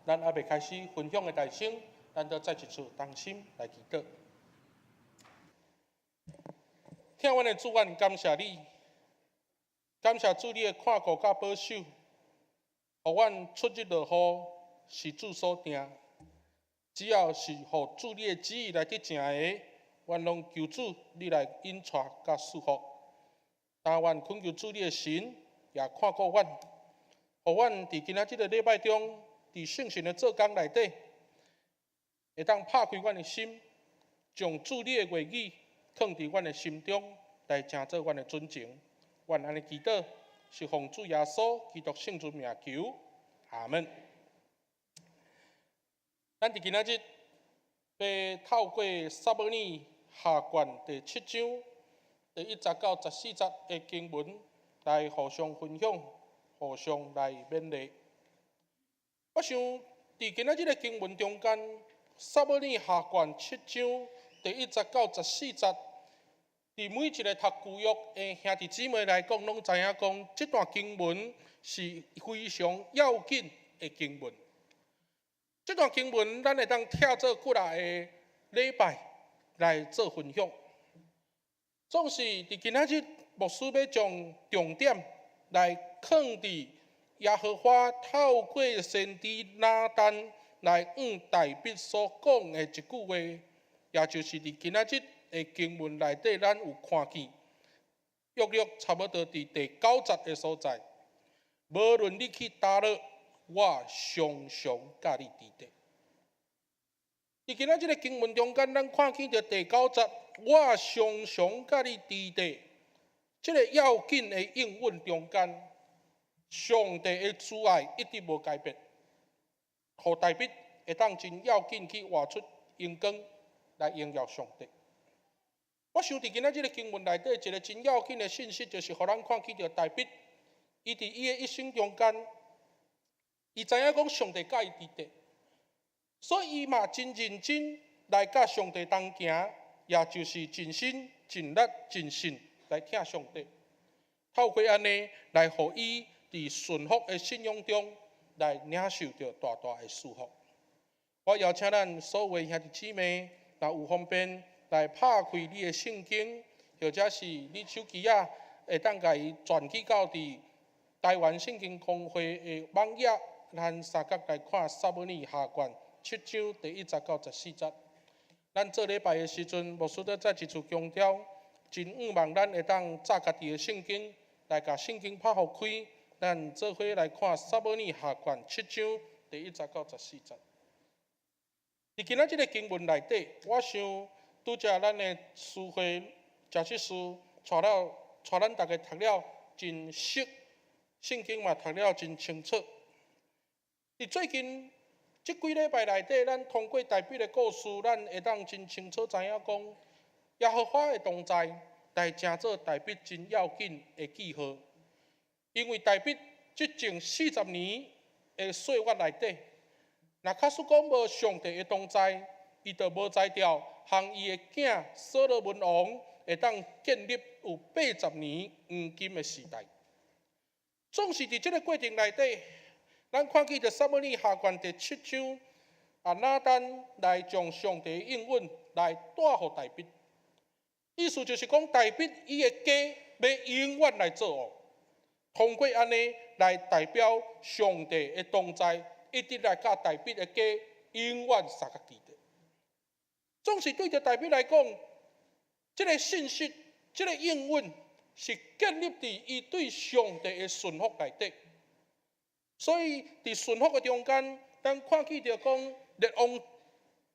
咱猶未開始分享的代先，咱都再一次同心來祈禱。疼阮的主，阮感謝你，感謝主你的看顧佮保守，予阮出日落雨是主所定。只要是予主你的旨意來得成的，阮攏求主你來引帶佮賜福。但願懇求主你的神也看顧阮，予阮佇今仔這个禮拜中，佇聖神的做工內底，會當拍開阮的心，將主你的話語囥佇阮的心中，來成做阮的準繩。阮按呢祈禱，是奉主耶穌基督聖尊名求，阿門。咱佇今仔日欲透過撒母耳下卷第七章第1節到14節的經文來互相分享，互相來勉勵。我想佇今仔日的經文中間，撒母耳下卷七章第1節到14節，佇每一个讀舊約的兄弟姊妹來講，攏知影講，這段經文是非常要緊的經文。這段經文，咱會當拆做幾若个禮拜來做分享。總是佇今仔日，牧師欲將重點來放佇耶和華透過先知拿單來向大衛所講的一句話，也就是佇今仔日的經文內底，咱有看見，約略差不多佇第九節的所在。無論你去佗落，我常常佮你佇咧。佇今仔這个經文中間，咱看見著第九節，我常常佮你佇咧。這个要緊的應允中間，上帝的慈愛一直無改變，予大衛會當真要緊去活出榮光來榮耀上帝。我想佇今仔這个經文內底，一个真要緊的信息，就是予咱看見著大衛，伊佇伊的一生中間，伊知影講上帝佮伊佇咧，所以伊嘛真認真來佮上帝同行，也就是盡心、盡力、盡性來疼上帝。透過按呢來予伊佇順服的信仰中來領受著大大的祝福。我邀請咱所有兄弟姊妹，若有方便來拍開你的聖經，或者是你手機仔會當共伊轉去到佇台灣聖經公會的網頁，咱相佮來看撒母耳下卷七章第1節到14節。咱做禮拜的時陣，牧師閣再一次強調，真向望咱會當紮家己的聖經，來共聖經拍予開，咱做伙來看撒母耳下卷七章第1節到14節。佇今仔這个經文內底，我想拄才咱的詩會賈執事帶了帶咱逐家讀了真熟，聖經嘛讀了真清楚。佇最近這幾禮拜內底，咱通過大衛的故事，咱會當真清楚知影講，耶和華的同在，來成做大衛真要緊的記號。因為大衛執政40年的歲月內底，若假使講無上帝的同在，伊就無才調，予伊的囝所羅門王會當建立有80年黃金的時代。總是佇這个過程內底，咱看見著撒母耳下卷第七章，拿單來將上帝應允來帶予大衛，意思就是講大衛伊的家欲永遠來做王，通過按呢來代表上帝的同在，一直來佮大衛的家永遠相佮佇咧。總是對著大衛來講，這个信息、這个應允是建立佇伊對上帝的順服內底。所以佇順服的中間，咱看見著講列王、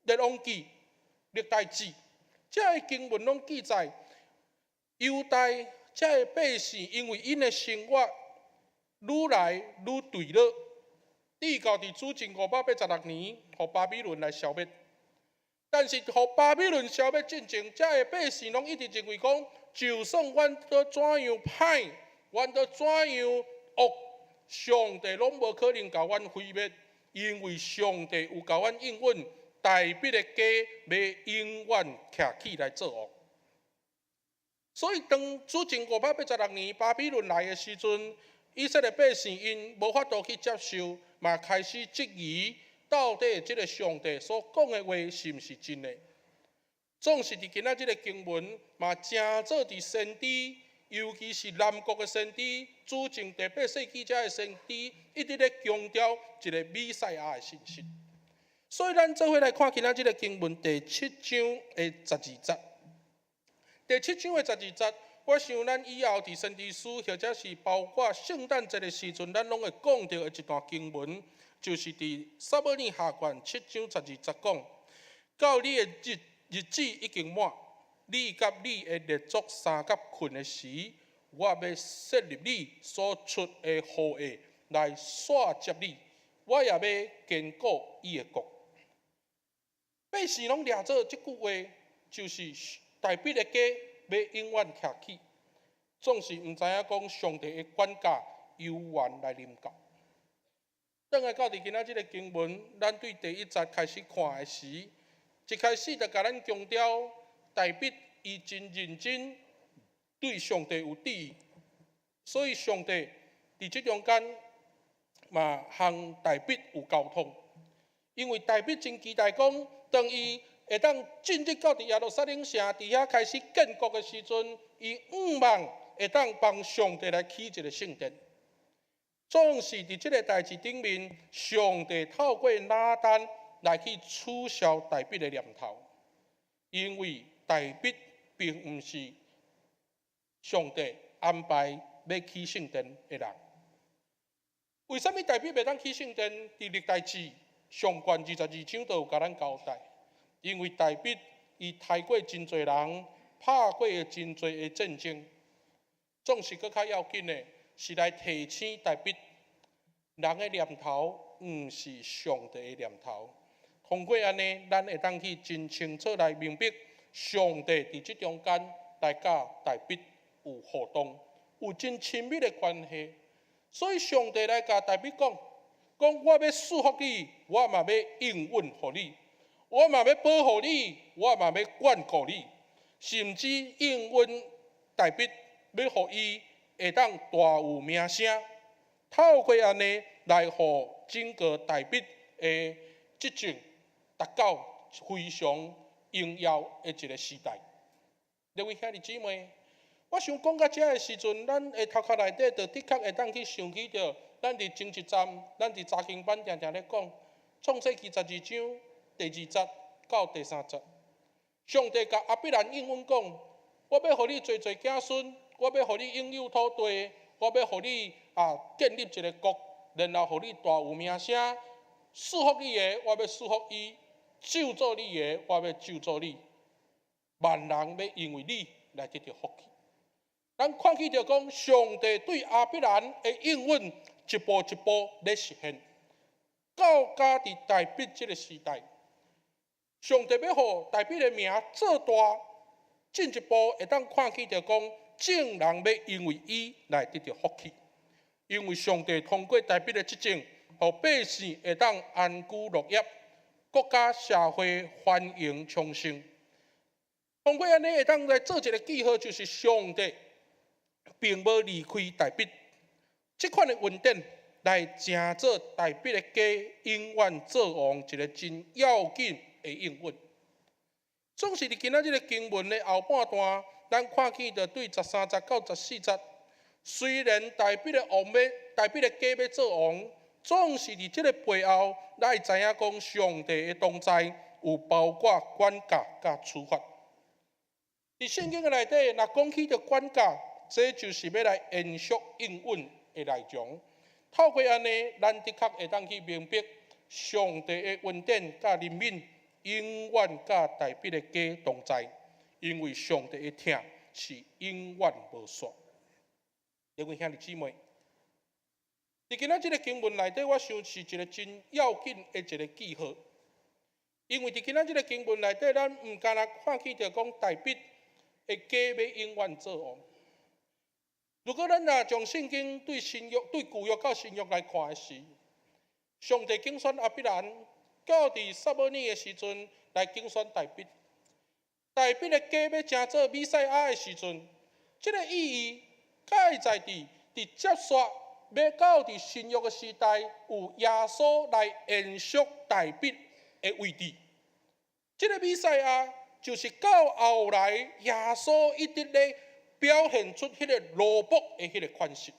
列王紀、歷代志，這个經文攏記載，猶大這个百姓因為𪜶的生活愈來愈墜落，直到佇主前586年，予巴比倫來消滅。但是，予巴比倫消滅進前，這个百姓攏一直認為講，就算阮閣怎樣歹，阮閣怎樣惡，上帝攏無可能共阮毀滅，因為上帝有共阮應允，大衛的家欲永遠徛起來做王。所以，當主前586年巴比倫來的時陣，以色列百姓𪜶無法度去接受，嘛開始質疑，到底這个上帝所講的話是毋是真的？總是佇今仔這个經文，嘛成做佇先知，尤其是南國的先知，主前第八世紀遮的先知，一直咧強調一个彌賽亞的信息。所以咱做伙來看今仔這个經文第七章的十二節。第七章的十二節，我想咱以後佇先知書，或者是包括聖誕節的時陣，咱攏會講著的一段經文，就是佇撒母耳下卷七章十二節講，到你的日子已經滿，你佮你的列祖相佮睏的時，我欲設立你所出的後裔來紲接你，我也欲堅固伊的國。百姓攏掠做這句話，就是大衛的家欲永遠徛起，總是毋知影講上帝的管教猶原來臨到。轉來到佇今仔這个經文，咱對第一節開始看的時，一開始就共咱強調，大衛伊真認真對上帝有旨意，所以上帝佇這中間嘛向大衛有溝通，因為大衛真期待講，當伊會當進入到佇耶路撒冷城，佇遐開始建國的時陣，伊向望會當幫上帝來起一个聖殿。總是佇這个代誌頂面，上帝透過拿單來去取消大衛的念頭，因為大衛並毋是上帝安排欲起聖殿的人。為啥物大衛袂當起聖殿？佇歷代志上卷22章就有共咱交代。因為大衛伊刣過真濟人，拍過真濟的戰爭，總是閣較要緊的是來提醒大衛，人的念頭毋是上帝的念頭。通過按呢，咱會當去真清楚來明白，上帝佇這中間來佮大衛有互動，有真親密的關係。所以上帝來共大衛講，講我欲賜福你，我嘛欲應允予你。我嘛欲保護你，我嘛欲眷顧你，甚至應允大衛，欲予伊會當大有名聲。透過按呢來予整個大衛的執政達到非常榮耀的一个時代。各位兄弟姊妹，我想講到遮的時陣，咱的頭殼內底就的確會當去想起著，咱佇前一站，咱佇查經班定定咧講，創世記十二章第二節到第三節，上帝共亞伯蘭應允講：我欲予你濟濟子孫，我欲予你擁有土地，我欲予你建立一个國，然後予你大有名聲。賜福你的，我欲賜福伊；咒詛你的，我欲咒詛你。萬人欲因為你來得著福氣。咱看見著講，上帝對亞伯蘭的應允一步一步咧實現，到今佇大衛這个時代，上帝欲予大衛的名做大，進一步會當看見著講，眾人欲因為伊來得著福氣，因為上帝通過大衛的執政，予百姓會當安居樂業，國家社會繁榮昌盛。通過按呢會當來做一个記號，就是上帝並無離開大衛，這款的恩典來成做大衛的家永遠做王一个真要緊的應允。總是佇今仔這个經文的後半段，咱看見著對13節到14節，雖然大衛的王欲，大衛的家欲做王，總是佇這个背後，咱會知影講上帝的同在有包括管教佮處罰。佇聖經的內底，若講起著管教，這就是欲來延續應允的內容。透過按呢，咱的確會當去明白上帝的恩典佮憐憫，永遠佮大衛的家同在，因為上帝的疼是永遠無煞。各位兄弟姊妹，佇今仔這个經文內底，我想是一个真要緊的一个記號。因為佇今仔這个經文內底，咱毋干焦看見著講大衛的家欲永遠做王。如果咱若將聖經對新約、對舊約到新約來看的時，上帝揀選亞伯蘭，到佇撒母耳的時陣來揀選大衛。大衛的家欲成做彌賽亞的時陣，這个意義蓋在佇接續欲到佇新約的時代，有耶穌來延續大衛的位置。這个彌賽亞就是到後來耶穌一直咧表現出彼个蘿蔔的彼个款式。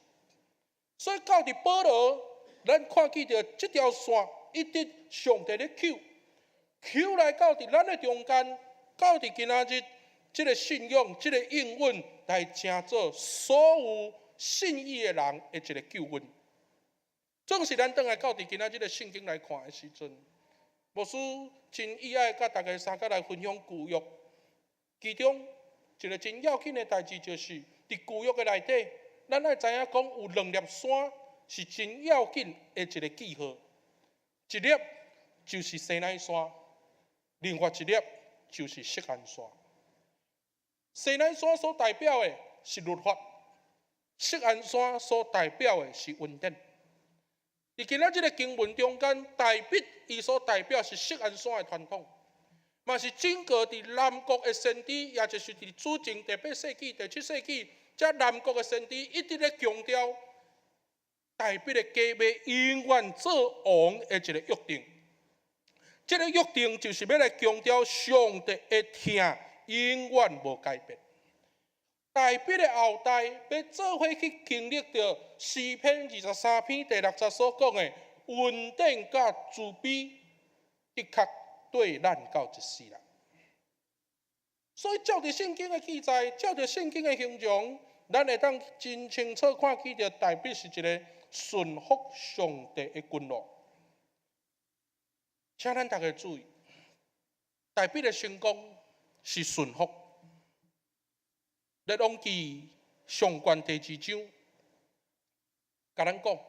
所以到佇保羅，咱看見著這條線一直上帝咧搝，搝來到佇咱的中間，到佇今仔日，這个信仰、這个應允來成做所有信伊的人的一个救恩。總是咱轉來到佇今仔日的聖經來看的時陣，牧師真意愛佮大家相佮來分享舊約，其中一个真要緊的代誌就是，佇舊約的內底，咱愛知影講有兩粒山是真要緊的一个記號，一粒就是西奈山，另外一粒就是錫安山。西奈山所代表的是律法，錫安山所代表的是恩典。佇今仔這个經文中間，大衛伊所代表是錫安山的傳統，嘛是整個佇南國的先知，也就是佇主前第八世紀、第七世紀，這南國的先知一直咧強調大衛的家欲永遠做王的一个約定。這个約定就是欲來強調上帝的疼永遠無改變。大衛的後代欲做伙去經歷著詩篇23篇第六節所講的恩典佮慈悲，的確綴咱到一世人。所以照著聖經的記載，照著聖經的形容，咱會當真清楚看見著大衛是一个順服上帝的君王。請咱大家注意，大衛的成功是順服。列王紀上卷第二章，共咱講，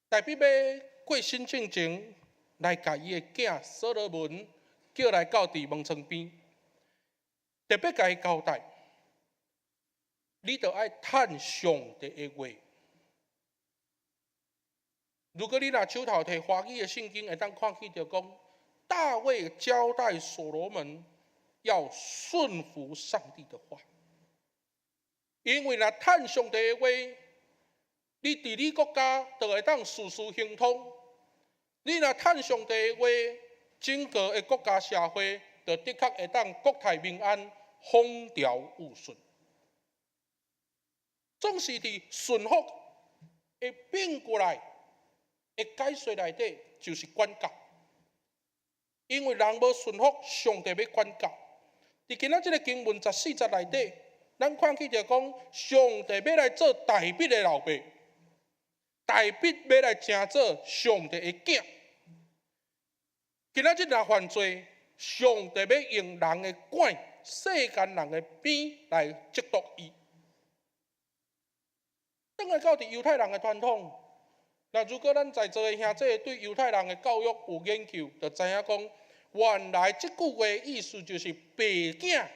大衛欲過身進前來共伊的囝所羅門叫來到佇門窗邊，特別共伊交代，你著愛趁上帝的話。如果你若手頭提華語的聖經，會當看見著講，大衛交代所羅門要順服上帝的話，因為若趁上帝的話，你佇你國家就會當事事亨通。你若趁上帝的話，整個的國家社會就的確會當國泰民安、風調雨順。總是佇順服的變過來的解說內底，就是管教。因為人無順服，上帝欲管教。佇今仔這个經文14節內底，咱看見著講，上帝欲來做大衛的老爸，大衛欲來成做上帝的囝。今仔日若犯罪，上帝欲用人的管、世間人的鞭來責毒伊。轉來到佇猶太人的傳統，那如果咱在座的兄弟對猶太人的教育有研究，就知影講，原來這句話意思就是爸囝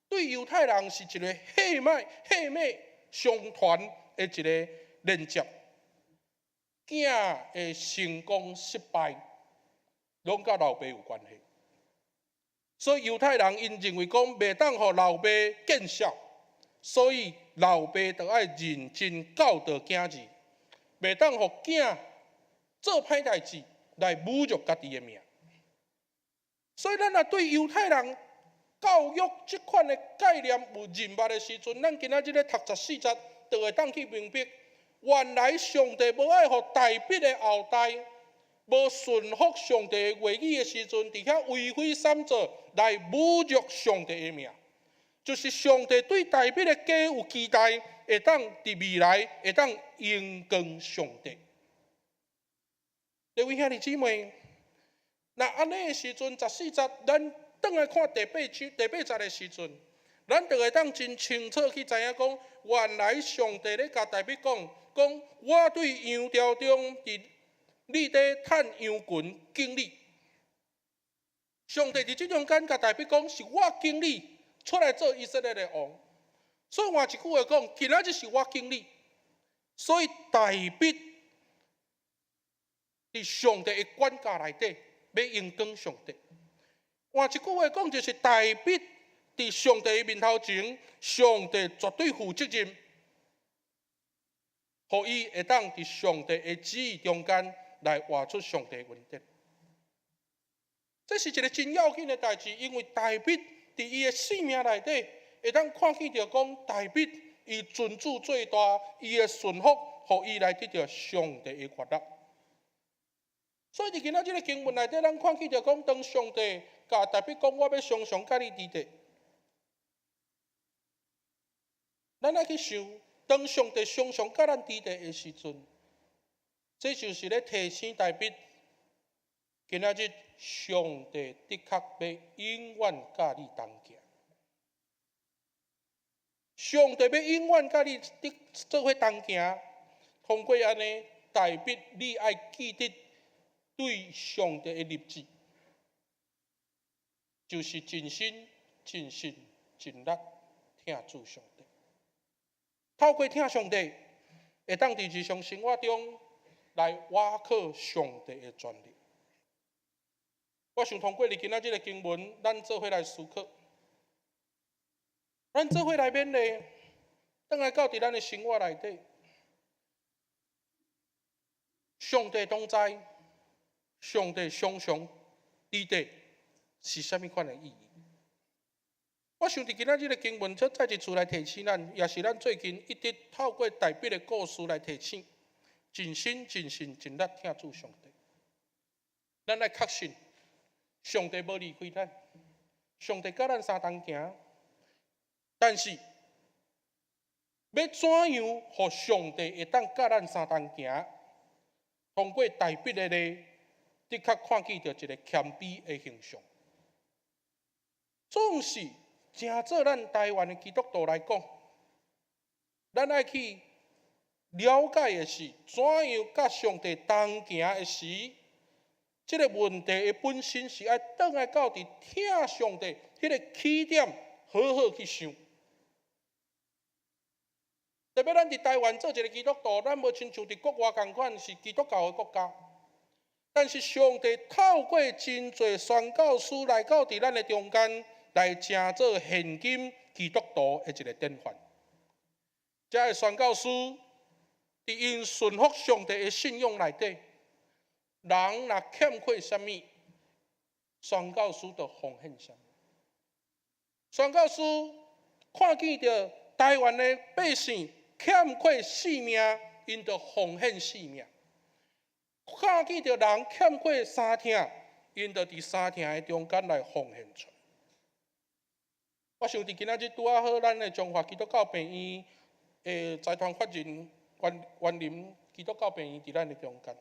對猶太人是一个血脈血脈相傳的一个連接。囝的成功失敗，攏佮老爸有關係。所以猶太人𪜶認為講，袂當予老爸見笑，所以老爸就愛認真教導囝兒，袂當予囝做歹代誌來侮辱家己的名。所以咱若對猶太人教育這款的概念有認捌的時陣，咱今仔日咧讀十四節，就會當去明白，原來上帝無愛予大衛的後代無順服上帝的話語的時陣，佇遐為非三做來侮辱上帝的名，就是上帝對大衛的家有期待，會當佇未來會當榮光上帝。各位兄弟姊妹，若按呢的時陣，十四節，咱轉來看第八章第八節的時陣，咱就會當真清楚去知影講，原來上帝咧共大衛講，講我對羊牢中佇你咧趁羊群揀你。上帝佇這中間共大衛講，是我揀你出來做以色列的王。所以換一句話講，今仔日是我揀你，所以大衛佇上帝的管教內底，欲榮光上帝。換一句話講，就是大衛佇上帝的面頭前，上帝絕對負責任。予伊會當佇上帝的旨意中間來活出上帝的恩典。這是一个真要緊的代誌，因為大衛佇伊的生命內底，會當看見著講，大衛伊尊主做大，伊的順服，予伊來得著上帝的悅納。所以佇今仔這个經文內底，咱看見著講，當上帝共大衛講，我欲常常佮你佇咧，咱愛去想，當上帝常常佮咱佇咧的時陣，這就是咧提醒大衛，今仔日上帝的確欲永遠佮你同行。上帝欲永遠佮你的做伙同行，通過按呢，大衛你愛記得對上帝的立志，就是盡心、盡性、盡力疼主上帝。透過疼上帝，會當佇日常生活中來倚靠上帝的權力。我想通過佇今仔這个經文，咱做伙來思考，咱做伙來勉勵，轉來到佇咱的生活內底，上帝同在，上帝常常佇咧，是啥物款的意義？我想佇今仔這个經文，再一次來提醒咱，也是咱最近一直透過大衛的故事來提醒，盡心、盡性、盡力疼主上帝。咱愛確信，上帝無離開咱，上帝佮咱相同行。但是，欲怎樣予上帝會當佮咱相同行？通過大衛的例，的確看見著一个謙卑的形象。總是誠做咱台灣的基督徒來講，咱愛去了解的是，怎樣佮上帝同行的時，這个問題的本身是愛轉來到佇疼上帝彼个起點，好好去想。特別咱佇台灣做一个基督徒，咱無親像佇國外仝款是基督教的國家，但是上帝透過真濟宣教師來到佇咱的中間，來成做現今基督徒的一个典範。這个宣教師佇𪜶順服上帝的信仰內底，人若欠缺啥物，宣教師就奉獻啥物。宣教師看見著台灣的百姓欠缺性命，𪜶就奉獻性命；看見著人欠缺相疼，𪜶就佇相疼的中間來奉獻出來。我想佇今仔日拄仔好，咱的彰化基督教病院的財團法人員林基督教病院佇咱的中間。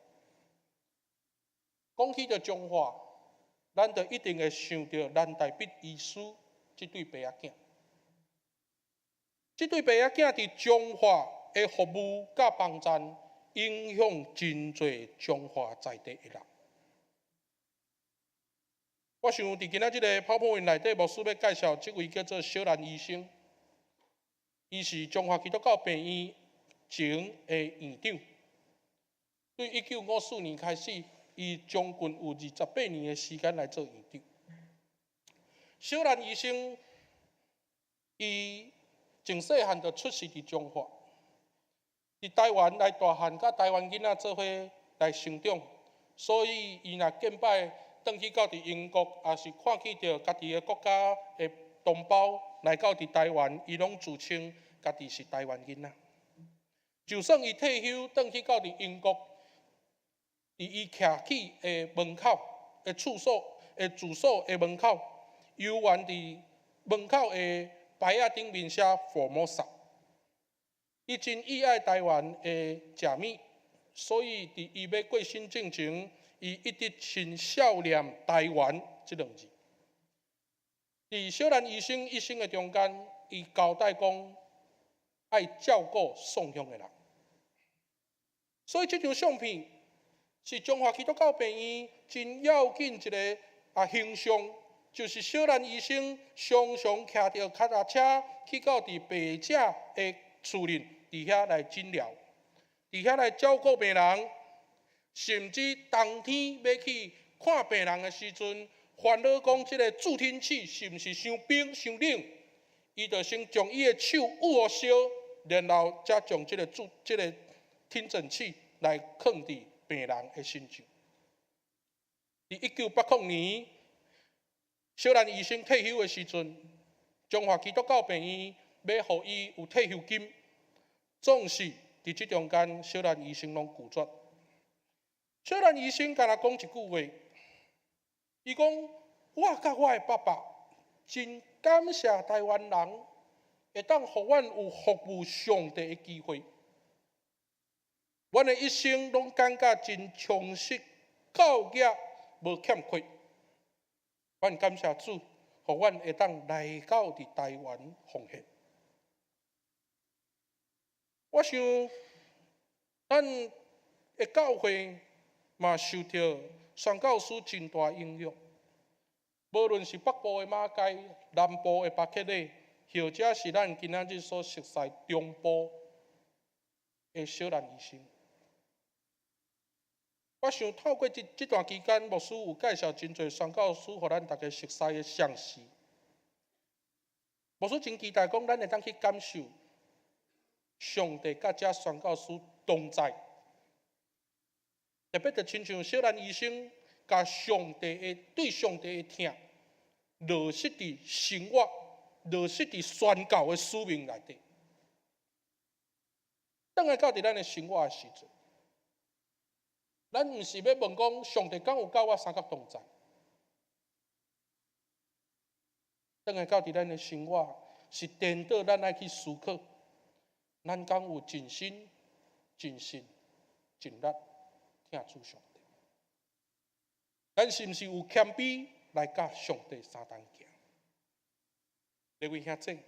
講起著彰化，咱就一定會想著藍大必醫師這對爸仔囝。這對爸仔囝佇彰化的服務佮幫贊，影響真濟彰化在地的人。我想佇今仔這个 PowerPoint 內底，牧師欲介紹這位叫做小蘭醫生，伊是彰化基督教病院前的院長。對1954年開始，伊將近有28年的時間來做院長。小蘭醫生，伊從細漢就出世佇彰化，佇台灣來大漢，佮台灣囡仔做伙來成長，所以伊若見擺轉去到佇英國，抑是看見著家己的國家的同胞來到佇台灣，伊攏自稱家己是台灣囡仔。就算伊退休轉去到佇英國，佇伊徛起的門口的處所的住所的門口，猶原佇門口的牌仔頂面寫 Formosa。伊真熱愛台灣的食物，所以佇伊欲過身進前，伊一直深想念台灣這兩字。佇小蘭醫生一生的中間，伊交代講愛照顧送鄉的人。所以這張相片是彰化基督教病院真要緊一个形象，就是小蘭醫生常常騎著腳踏車去到佇病者的厝裡，佇遐來診療，佇遐來照顧病人，甚至冬天欲去看病人的時陣，煩惱講這个助聽器是毋是傷冰傷冷，伊就先將伊的手捂予燒，然後才將這个助這个聽診器來囥佇病人的身上。佇1980年，小蘭醫生退休的時陣，中華基督教病院欲予伊有退休金，總是佇這中間，小蘭醫生攏拒絕。小蘭醫生敢若講一句話，伊講：我佮我的爸爸真感謝台灣人會當予阮有服務上帝的機會。阮的一生攏感覺真充實，教業無欠缺。阮感謝主，予阮會當來到佇台灣奉獻。我想，咱的教會嘛受著宣教師真大影響。無論是北部的馬偕，南部的巴克禮，或者是咱今仔日所熟似中部的小蘭醫生。我想透過這段期間，牧師有介紹真濟宣教師，予咱大家熟似的相似。牧師真期待講，咱會當去感受上帝佮這宣教師同在，特別就親像小蘭醫生，共上帝的對上帝的疼，落實佇生活，落實佇宣教的使命內底。轉來到佇咱的生活的時陣，咱毋是欲問講上帝敢有佮我相佮同在？轉來到佇咱的生活，是顛倒咱愛去思考，咱敢有盡心、盡性、盡力疼主上帝？咱是毋是有謙卑來佮上帝相同行？各位兄姊，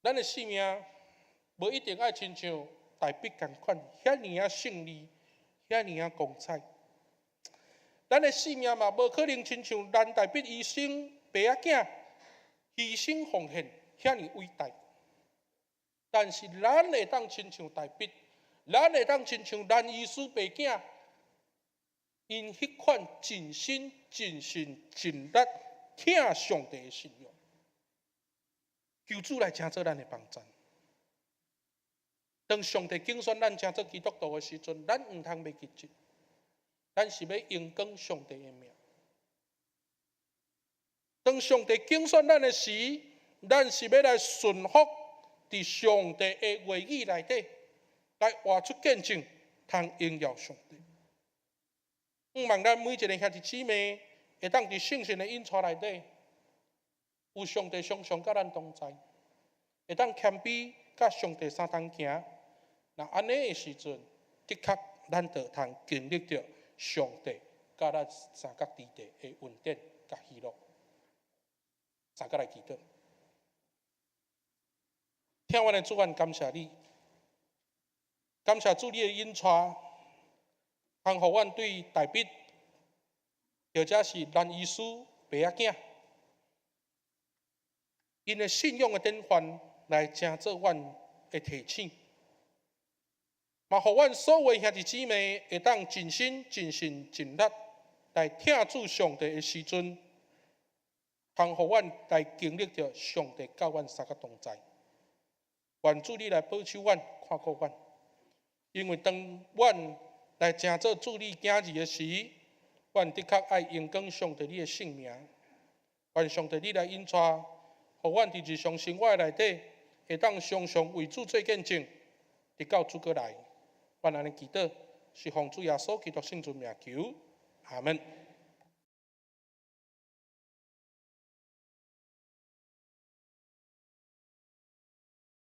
咱的生命無一定愛親像大衛仝款，遐爾仔勝利，遐爾仔光彩。咱的生命嘛，無可能親像蘭大衛醫生爸仔囝犧牲奉獻遐爾偉大。但是咱會當親像大衛，咱會當親像蘭醫師爸囝，𪜶彼款盡心、盡性、盡力疼上帝的信仰，求主來成做咱的幫贊。當上帝揀選咱成做基督徒的時陣，咱毋通袂記得，咱是欲榮光上帝的名。當上帝揀選咱的時，咱是欲來順服佇上帝的話語內底，來活出見證，通榮耀上帝。向望咱每一个兄弟姊妹，會當佇聖神的引帶內底，有上帝常常佮咱同在，會當謙卑佮上帝相同行。若按呢的時陣，的確咱就通經歷著上帝佮咱相佮佇地的恩典佮喜樂。相佮來祈禱。疼阮的主，阮感謝你，感謝主你的引帶，通予阮對大衛，或者是蘭醫師爸仔囝，𪜶的信仰的典範來成做阮的提醒，嘛予阮所有兄弟姊妹會當盡心、盡性、盡力來疼主上帝的時陣，通予阮來經歷著上帝佮阮相佮同在。願主你來保守阮、看顧阮，因為當阮來成做主你囝兒的時，阮的確愛榮光上帝你的聖名。願上帝你來引帶，予阮佇日常生活內底，會當常常為主做見證，直到主閣來。阮按呢祈禱，是奉主耶穌基督聖尊名求，阿門。